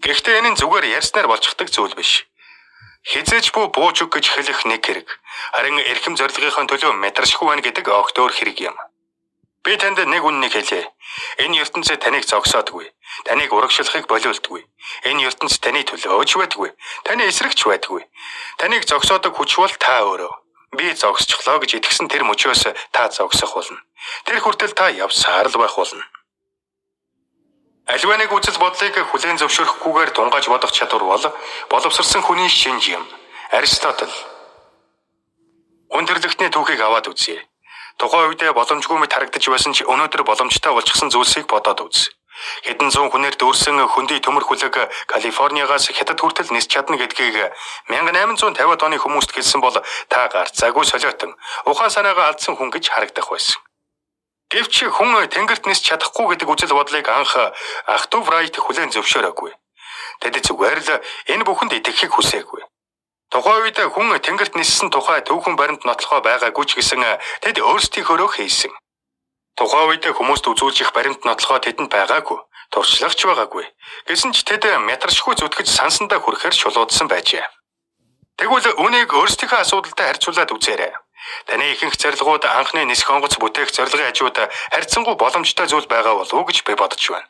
Гэхдээ энэ нь зүгээр ярьснаар болчихдог зүйл биш. Хэзээ ч бүү бууж өг гэж хэлэх нэг хэрэг. Харин эрхэм зорилгынхоо төлөө метаршгүй байна гэдэг огт өөр хэрэг юм. Би танд нэг үнэнийг хэлье. Энэ ертөнцид таныг зогсоодгүй. Таныг урагшлахыг болиулдаггүй. Энэ ертөнц таны төлөө ч байдаггүй. Таны эсрэг ч байдаггүй. Таныг зогсоодог хүч бол та өөрөө. Би зогсчихлоо гэж итгэсэн тэр мөчөөс та зогсох болно. Тэр хүртэл та явсаар л байх болно. Аливаа нэг үзэл бодлыг хүлээн зөвшөөрөхгүйгээр тунгааж бодох чадвар бол боловсрсон хүний шинж юм. Аристотель. Хүн төрөлхтний түүхийг аваад үзье. Тухайн үедээ боломжгүй мэт харагдаж байсан ч өнөөдөр боломжтой болчихсон зүйлсийг бодоод үз. Хэдэн зуун хүнээр дүүрсэн хөндий төмөр хүлэг Калифорниагаас Хятад хүртэл нисч чадна гэдгийг 1850-ад оны хүмүүст хэлсэн бол та гарцаагүй солиотон ухаан санаагаа алдсан хүн гэж харагдах байсан. Гэвч хүн тэнгэрт нисч чадахгүй гэдэг үзэл бодлыг анх ах トゥ Врайт хүлээн зөвшөөрөөгүй. Тэд зүгээр л энэ бүхэнд итгэхийг хүсээгүй. Тухайн үед хүн тэнгэрт ниссэн тухай түүхэн баримт нотлохоо байгаагүй ч гэсэн тэд өөрсдийнхөөрөө хийсэн. Тухайн үед хүмүүст үзүүлж их баримт нотлохоо тэдэнд байгаагүй, туршлага ч байгаагүй. Гэсэн ч тэд метаршгүй зүтгэж сансандаа хүрэхээр шулуудсан байжээ. Тэгвэл үүнийг өөрсдийнхөө асуудалтай харьцуулаад үзээрэй. Таны ихэнх зорилгууд анхны нисэх онгоц бүтээх зорилгын хажууд харьцангуй боломжтой зүйл байгаа болов уу гэж би бодож байна.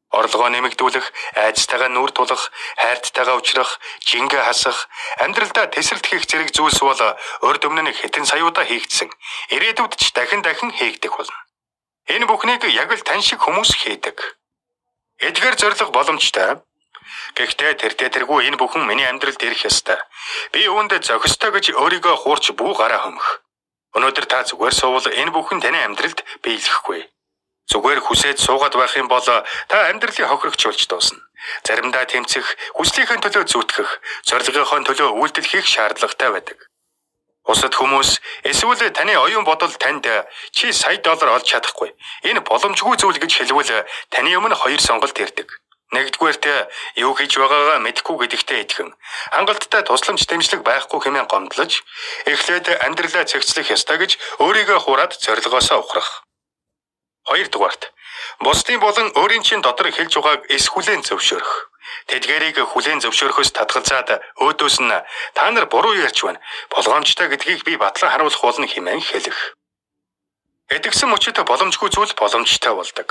Орлогоо нэмэгдүүлэх, айдастайгаа нүүр тулах, хайрттайгаа уулзрах, жингээ хасах, амьдралдаа тэсрэлт хийх зэрэг зүйлс бол урд өмнө нь хэдэн саяудаа хийгдсэн. Ирээдүйд ч дахин дахин хийгдэх болно. Энэ бүхнийг яг л тань шиг хүмүүс хийдэг. Эдгээр зорилго боломжтой. Гэхдээ тэртээ тэргүй энэ бүхэн миний амьдралд ирэх ёстой. Би үүнд зохистой гэж өөрийгөө хуурч бүү гараа хөмөх. Өнөөдөр та зүгээр суувал энэ бүхэн таны амьдралд биелэхгүй. Зүгээр хүсээд суугаад байх юм бол та амьдралын хохирогч болж дуусна. Заримдаа тэмцэх, хүслийнхээ төлөө зүтгэх, зорилгынхоо төлөө үйлдэл хийх шаардлагатай байдаг. Бусад хүмүүс эсвэл таны оюун бодол танд чи сая доллар олж чадахгүй. Энэ боломжгүй зүйл гэж хэлвэл таны өмнө хоёр сонголт ирдэг. Нэгдүгээрт юу хийж байгаагаа мэдэхгүй гэдэгтээ итгэн хангалттай тусламж дэмжлэг байхгүй хэмээн гомдлож эхлээд амьдралаа цэгцлэх ёстой гэж өөрийгөө хуураад зорилгоосоо ухрах. Хоёрдугаарт бусдын болон өөрийн чинь дотор хэлж байгааг эс хүлээн зөвшөөрөх. Тэдгээрийг хүлээн зөвшөөрөхөөс татгалзаад өөдөөс нь та нар буруу ярьж байна. Болгоомжтой гэдгийг би батлан харуулах болно хэмээн хэлэх. Итгэсэн мөчид боломжгүй зүйл боломжтой болдог.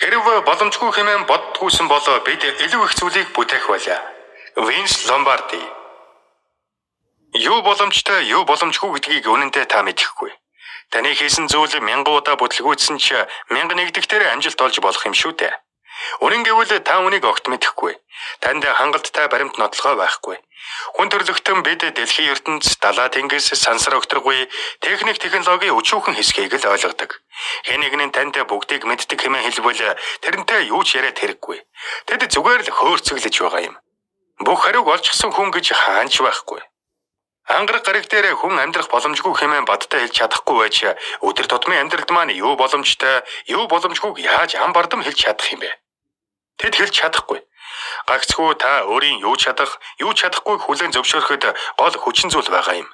Хэрв боломжгүй хэмээн боддгүйсэн бол бид илүү их зүйлийг бүтээх байлаа. Винс Ломбарди. Юу боломжтой, юу боломжгүй гэдгийг үнэндээ та мэдэхгүй. Таны хийсэн зүйл мянган удаа бүтлгүүцсэн ч 1001 дээр амжилт олж болох юм шүү дээ. Үнэн гэвэл та үүнийг огт мэдэхгүй. Танд хангалттай баримт нотлохоо байхгүй. Хүн төрөлхтөн бид дэлхийн ертөнц, далай тэнгис, сансар огторгуй, техник технологийн өчүүхэн хэсгийг л ойлгодог. Хэн нэг нь танд бүгдийг мэддэг хэмээн хэлбэл тэрнтэй юу ч яриад хэрэггүй. Тэд зүгээр л хөөрцөглөж байгаа юм. Бүх хариуг олчихсон хүн гэж хаан ч байхгүй. Ангараг гариг дээр хүн амьдрах боломжгүй хэмээн бадтай хэлж чадахгүй байж өдөр тутмын амьдралд маань юу боломжтой, юу боломжгүйг яаж ам бардам хэлж чадах юм бэ? Тэд хэлж чадахгүй. Гагцхүү та өөрийн юу чадах, юу чадахгүйг хүлээн зөвшөөрөхөд гол хүчин зүйл байгаа юм.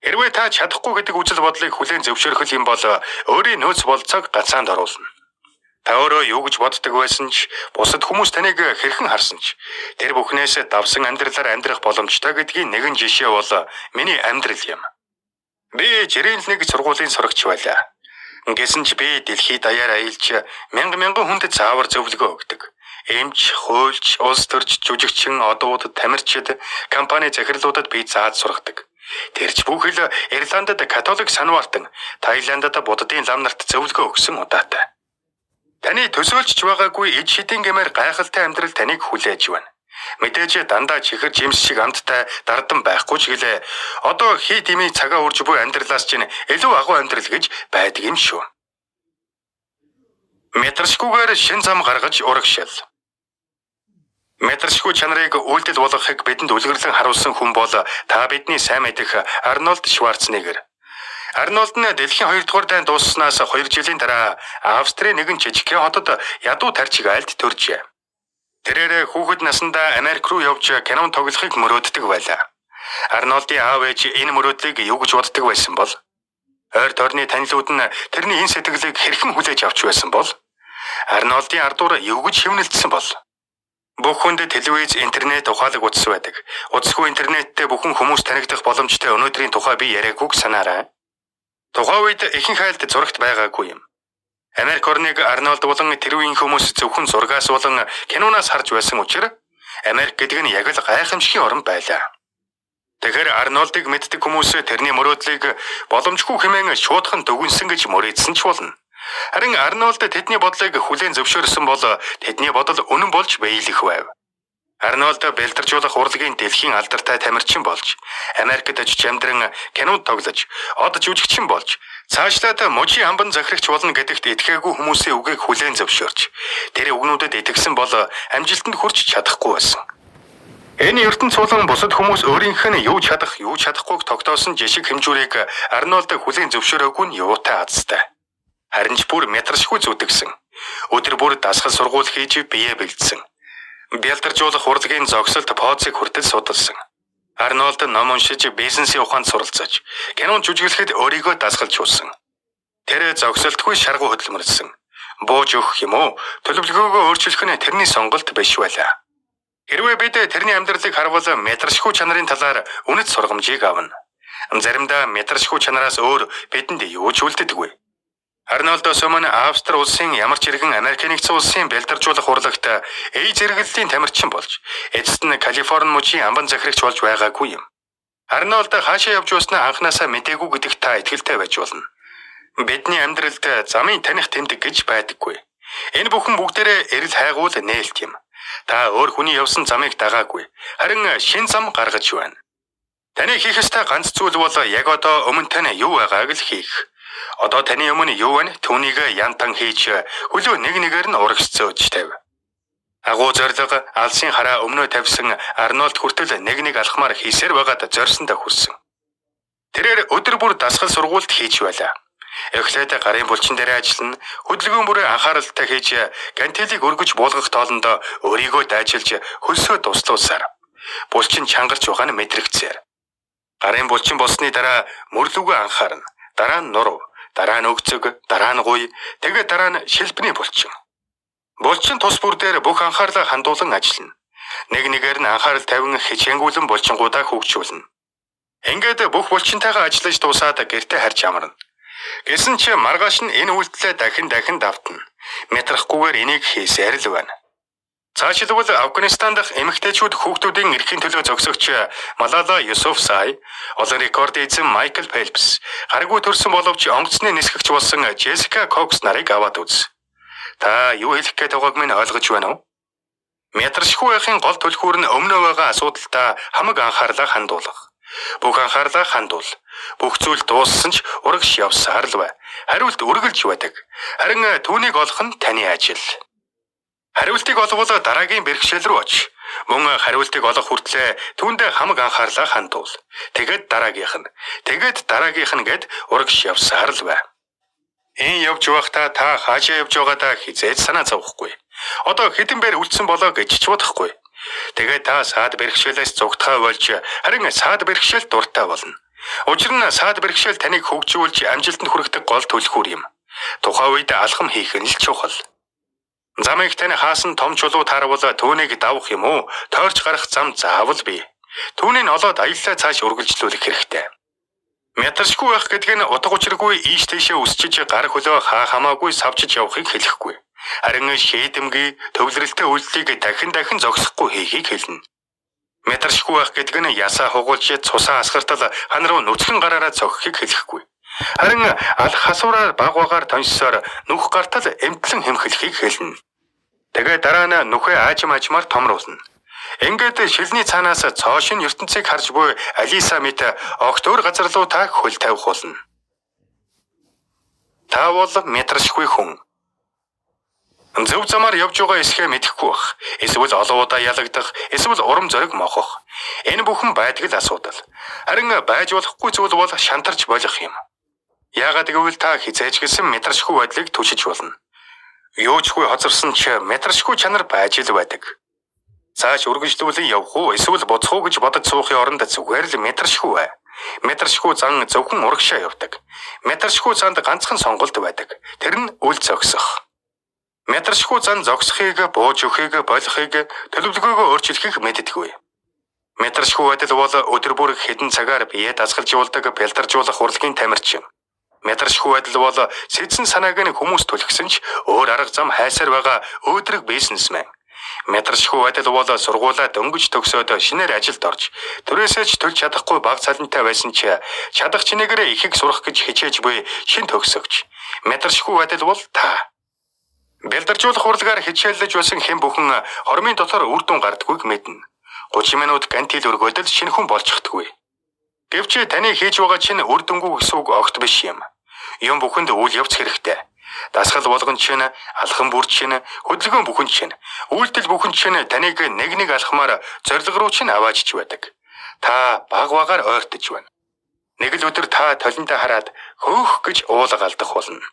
Хэрвээ та чадахгүй гэдэг үзэл бодлыг хүлээн зөвшөөрөх юм бол өөрийн нөөц болцоог гацаанд оруулна. Та өөрөө юу гэж боддог байсан ч бусад хүмүүс таныг хэрхэн харсан ч тэр бүхнээс давсан амьдралаар амьдрах боломжтой гэдгийн нэгэн жишээ бол миний амьдрал юм. Би жирийн л нэг сургуулийн сурагч байлаа. Гэсэн ч би дэлхий даяар аялж мянга мянган хүнд заавар зөвлөгөө өгдөг. Эмч, хуульч, улс төрч, жүжигчин, одууд, тамирчид, компани захирлуудад би зааж сургадаг. Тэр ч бүхэл Ирландд католик санваартан, Таиландд буддын лам нарт зөвлөгөө өгсөн удаатай. Таны төсөөлж ч байгаагүй ид шидийн гэмээр гайхалтай амьдрал таныг хүлээж байна. Мэдээж дандаа чихэр жимс шиг амттай дардан байхгүй ч гэлээ. Одоо хий дэмий цагаа үрж буй амьдралаас чинь илүү агуу амьдрал гэж байдаг юм шүү. Метаршгүйгээр шин зам гаргаж урагшил. Метаршгүй чанарыг үйлдэл болгохыг бидэнд үлгэрлэн харуулсан хүн бол та бидний сайн мэдэх Арнольд Шварценеггер. Арнольд нь дэлхийн 2 дугаар дайн дууссанаас 2 жилийн дараа Австрийн нэгэн жижигхэн хотод ядуу тарчиг айлд төржээ. Тэрээр хүүхэд насндаа Америк руу явж кинон тоглохыг мөрөөддөг байлаа. Арнольдын аав ээж энэ мөрөөдлийг юу гэж боддог байсан бол? Ойр тойрны танилуд нь тэрний энэ сэтгэлийг хэрхэн хүлээж авч байсан бол? Арнольдын ардуур юу гэж шивнэлдсэн бол? Бүх хүнд телевиз, интернет, ухаалаг утас байдаг. Утасгүй интернеттэй бүхэн хүмүүс танигдах боломжтой өнөөдрийн тухай би яриагүйг санаарай. Тухайн үед ихэнх айлд зурагт байгаагүй юм. Америк орныг Арнольд болон тэр үеийн хүмүүс зөвхөн зургаас болон киноноос харж байсан учраас Америк гэдэг нь яг л гайхамшигын орн байлаа. Тэгэхээр Арнольдыг мэддэг хүмүүс тэрний мөрөөдлийг боломжгүй хэмээн шуудхан дүгнэсэн гэж мөрөөдсөн ч болно. Харин Арнольд тэдний бодлыг хүлээн зөвшөөрсөн бол тэдний бодол үнэн болж биелэх байв. Арнольд бэлтэржуулах урлагийн дэлхийн алдартай тамирчин болж, Америкт очиж амьдран кинонд тоглож, од жүжигчин болж, цаашлаад мужийн амбан захирагч болно гэдэгт итгээгүй хүмүүсийн үгийг хүлээн зөвшөөрч, тэр үгнүүдэд итгэсэн бол амжилтанд хүрч чадахгүй байсан. Энэ ертөнц болон бусад хүмүүс өөрийнх нь юу чадах, юу чадахгүйг тогтоосон жишг хэмжүүрийг Арнольд хүлээн зөвшөөрөөгүй нь юутай азтай. Харин ч бүр метршгүй зүтгэсэн. Өдөр бүр дасгал сургууль хийж бие бэлдсэн. Бялдаржуулах урлагийн зогсолт поцыг хүртэл судалсан. Арнольд ном уншиж бизнесийн ухаанд суралцаж, кинонд жүжиглэхэд өөрийгөө дасгалжуулсан. Тэр зогсолтгүй шаргуу хөдөлмөрлөсөн. Бууж өгөх юм уу? Төлөвлөгөөгөө өөрчлөх нь тэрний сонголт биш байлаа. Хэрвээ бид тэрний амьдралыг харвал метршгүй чанарын талаар үнэт сургамжийг авна. Заримдаа метршгүй чанараас өөр бидэнд юу ч үлддэггүй. Арнольдоос өмнө Австри улсын ямар ч иргэн Америк нэгдсэн улсын бэлтэржуулах урлагт эй зэрэглэлийн тамирчин болж, эцэст нь Калифорни мужийн амбан захирагч болж байгаагүй юм. Арнольд хаашаа явж байснаа анханасаа мдээгүй гэдэгт та итгэлтэй байж болно. Бидний амьдралд замын таних тэмдэг гэж байдаггүй. Энэ бүхэн бүгдээрээ эрэл хайгуул нээлт юм. Та өөр хүний явсан замыг дагаагүй. Харин шин зам гаргаж байна. Таны хийх ёстой ганц зүйл бол яг одоо өмнө тань юу байгааг л хийх. Одоо таны өмнө юу байна? Түүнийг янтан хийж хөлөө нэг нэгээр нь урагшцөөж тавь. Агуу зориг алсын хараа өмнөө тавьсан Арнольд хүртэл нэг нэг алхмаар хийсээр байгаад зорьсондоо хүрсэн. Тэрээр өдөр бүр дасгал сургуульд хийж байлаа. Эхлээд гарын булчин дээр ажиллана, хөдөлгөөн бүрээ анхааралтай хийж гантелийг өргөж буулгах тоолондоо өөрийгөө дайчилж хөлсөө туслуулсаар булчин чангарч байгаа нь мэдрэгцээр. Гарын булчин болсны дараа мөрлөгөө анхаарна. Дараа нь нуруу, дараа нь өгцөг, дараа нь гуй, тэгээд дараа нь шилбэний булчин. Булчин тус бүр дээр бүх анхаарлаа хандуулан ажиллана. Нэг нэгээр нь анхаарал тавин хичээнгүйлэн булчингуудаа хөгжүүлнэ. Ингээд бүх булчинтайгаа ажиллаж дуусаад гэртээ харж амарна. Гэсэн чи маргааш нь энэ үйлдэлээ дахин дахин давтна. Метрахгүйгээр энийг хийсээр л байна. Цаашилбал Афганистан дахь эмэгтэйчүүд хүүхдүүдийн эрхийн төлөө зогсогч Малала Юсуфзай, олон рекорд эзэн Майкл Фелпс, гаргүй төрсэн боловч онгоцны нисгэгч болсон Джессика Кокс нарыг аваад үз. Та юу хэлэх гээд байгааг минь ойлгож байна уу? Метршгүй байхын гол түлхүүр нь өмнөө байгаа асуудалтай хамаг анхаарлаа хандуулах. Бүх анхаарлаа хандуул. Бүх зүйл дууссан ч урагш явсаар л бай. Хариулт үргэлж байдаг. Харин түүнийг олох нь таны ажил. Хариултыг олвол дараагийн бэрхшээл рүү оч. Мөн хариултыг олох хүртлээр түүндээ хамаг анхаарлаа хандуул. Тэгээд дараагийнх нь, тэгээд дараагийнх нь гэд урагш явсаар л бай. Энэ явж байхдаа та хаашаа явж байгаадаа хизээж санаа зовхгүй. Одоо хэдэн бэр үлдсэн болоо гэж ч бодохгүй. Тэгээд та саад бэрхшээлээс зугтахаа болж харин саад бэрхшээл дуртай болно. Учир нь саад бэрхшээл таныг хөгжүүлж амжилтанд хүргэдэг гол түлхүүр юм. Тухайн үед алхам хийх нь л чухал. Замыг тань хаасан том чулуу таарвал түүнийг давах юм уу? Тойрч гарах зам заавал бий. Түүнийг олоод аяллаа цааш үргэлжлүүлэх хэрэгтэй. Метршгүй байх гэдэг нь утга учиргүй ийш тийшээ өсчиж гар хөлөө хаа хамаагүй савчиж явахыг хэлэхгүй. Харин шийдэмгий төвлөрөлтэй үйлдэлийг дахин дахин зогсохгүй хийхийг хэлнэ. Метршгүй байх гэдэг нь ясаа хугуулж цусаа асгартал хан руу нүцгэн гараараа цохихыг хэлэхгүй. Харин алх хасуураар баг багаар тоньсоор нүх гартал эмтлэн хэмхэлхийг хэлнэ. Тэгээ дараа нь нүхээ аажим аажмаар томруулна. Ингээд шилний цаанаас цоошин ертөнцийг харж буй Алиса мэт огт өөр газар руу та хөл тавих болно. Та бол метршгүй хүн. Зөв замаар явж байгаа эсхээ мэдэхгүй бах. Эсвэл олон удаа ялагдах, эсвэл урам зориг мохох. Энэ бүхэн байдаг л асуудал. Харин байж болохгүй зүйл бол шантарч болох юм. Яагаад гэвэл та хизээж гэсэн метршгүй байдлыг түшиж болно. Юу ч хүй хоцорсон ч метршгүй чанар байж л байдаг. Цааш үргэлжлүүлэн явах уу эсвэл буцах уу гэж бодож суухын оронд зүгээр л метршгүй бай. Метршгүй зан зөвхөн урагшаа явдаг. Метршгүй занд ганцхан сонголт байдаг. Тэр нь үл зогсох. Метаршгүй зан зогсохыг, бууж өгөхийг, болохыг, төлөвлөгөөгөө өөрчлөхийг мэддэггүй. Метаршгүй байдал бол өдөр бүр хэдэн цагаар бие дасгалжуулдаг, бялдаржуулах урлагийн тамирчин. Метаршгүй байдал бол сэдсэн санааг нь хүмүүс түлхсэн ч өөр арга зам хайсаар байгаа өөдрөг бизнесмен. Метаршгүй байдал бол сургуулаа дөнгөж төгсөөд шинээр ажилд орж, түрээсээ ч төлж чадахгүй бага цалинтай байсан ч чадах чинээгээрээ ихийг сурах гэж хичээж буй шин төгсөгч. Метаршгүй байдал бол та. Бялдаржуулах урлагаар хичээллэж байсан хэн бүхэн хормын дотор үр дүн гардаггүйг мэднэ. 30 минут гантил өргөөдөл шинэ хүн болчихдоггүй. Гэвч таны хийж байгаа чинь үр дүнгүй гэсэн үг огт биш юм. Юм бүхэнд үйл явц хэрэгтэй. Дасгал болгон чинь, алхам бүр чинь, хөдөлгөөн бүхэн чинь, үйлдэл бүхэн чинь таныг нэг нэг алхмаар зорилго руу чинь аваачж байдаг. Та баг багаар ойртож байна. Нэг л өдөр та толиндоо хараад хөөх гэж уулга алдах болно.